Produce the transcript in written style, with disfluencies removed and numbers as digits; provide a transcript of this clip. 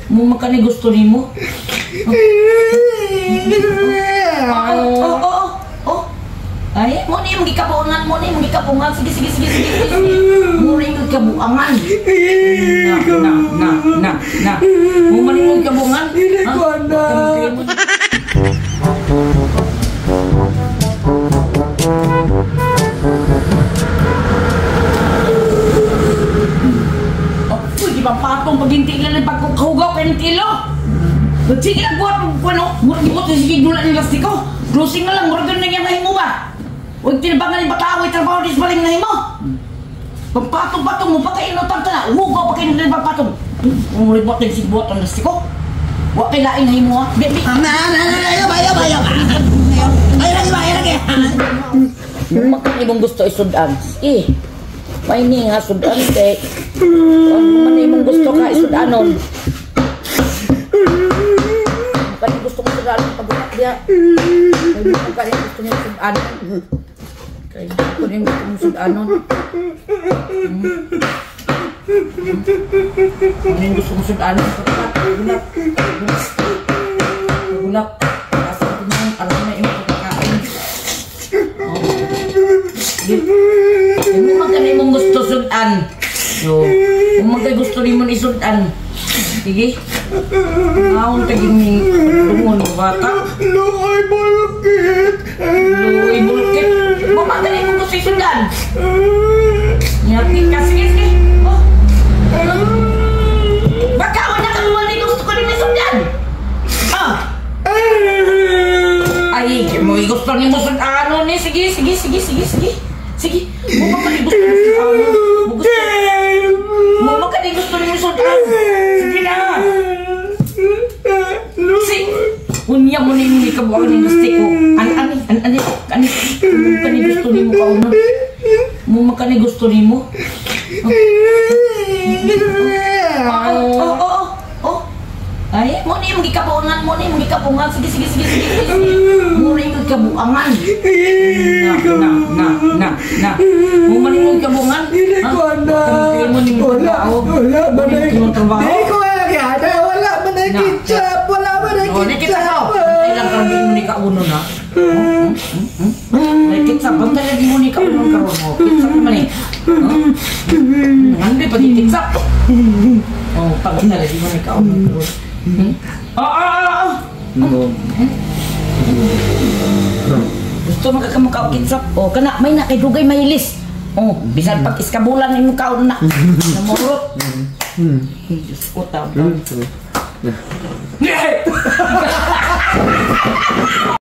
Mo man kani gusto nimo. Oh. Ay, mo ni imong gikabuangan, mo ni imong gikabuangan. Sige, sige, sige, sige, sige. Mo ni imong gikabuangan. Na, na, na, na, na. Mo man imong gikabuangan. Dili ko anak. Oh, uy, di ba patong paginti lang ng pagkukahugaw kay ng kilo? Sige lang, buhat, ano, murag mo, sige, dula ng lastiko. Closing na lang, murag ganun na yung nahimo ba? Huwag tinabangan ng bata, huwag trabaho, di sa baling nahimo. Pagpatong-patong mo, pagkainutang ka na, hugaw pa kayo ng pagpatong. Murag mo, sige, buhat ang lastiko. Wa kay lain nahimo, ha? Bi, bi. Ayaw ba, ayaw ba, ayaw ba? Ayaw lagi ba, ayaw lagi. Makan imong gusto isudan. Eh, may ni nga sudan kay. Ano man imong gusto ka isudanon? Kani gusto ko sudanon pag diya. Kay mo kani gusto mo sudanon. Kay ko rin gusto mo sudanon. Ano yung gusto mo sudanon? Gulak. Gulak. Asa ko nang alam na imong pagkain. Mo man kani imong gusto sudan. So, kung man kay gusto nimo ni sudan. Sige. Naon ta gini dungon bata. Luoy bulkit. Luoy bulkit. Mo man kani imong gusto sudan. Nyati ka, sige sige. Oh. Baka wala ka naman ni gusto ko ni sudan. Ah. Ay, mo gusto nimo sudanon ni. Sige, sige, sige, sige, sige. Sige, mo man kani gusto nimo sudanon. Mo gusto. Mo man kani gusto nimo sudan. Sige na. Si unya mo nimo ni kabuangan ning lastiko. An ani an ani ani mo kani gusto nimo kaunon. Mo man kani gusto nimo. Oh. Ay, mo ni imong gikabuangan, mo ni imong gikabuangan. Sige, sige, sige, sige, sige. Mo ni imong gikabuangan. Na, na, na, na, na. Mo man imong gikabuangan. Dili ko anak. Mo ni imong Wala, trabaho. wala man Mo ni imong trabaho. Dili ko anak, wala man ay Na. ketchup, wala man ay Oh, ni kita ketchup. ko. Ay lang karon di mo ni kauno na. Ay kitsa bantay lagi mo ni kauno karon mo. Kitsa man ni. Ngandi pag kitsa. Oh, pag na lagi mo ni kauno karon. Ah ah ah. Gusto man ka kamukha og kitsap. Oh, kana may na kay dugay mahilis. Oh, bisan pag iskabulan nimo kaon na. Namurot. Diyos ko taon.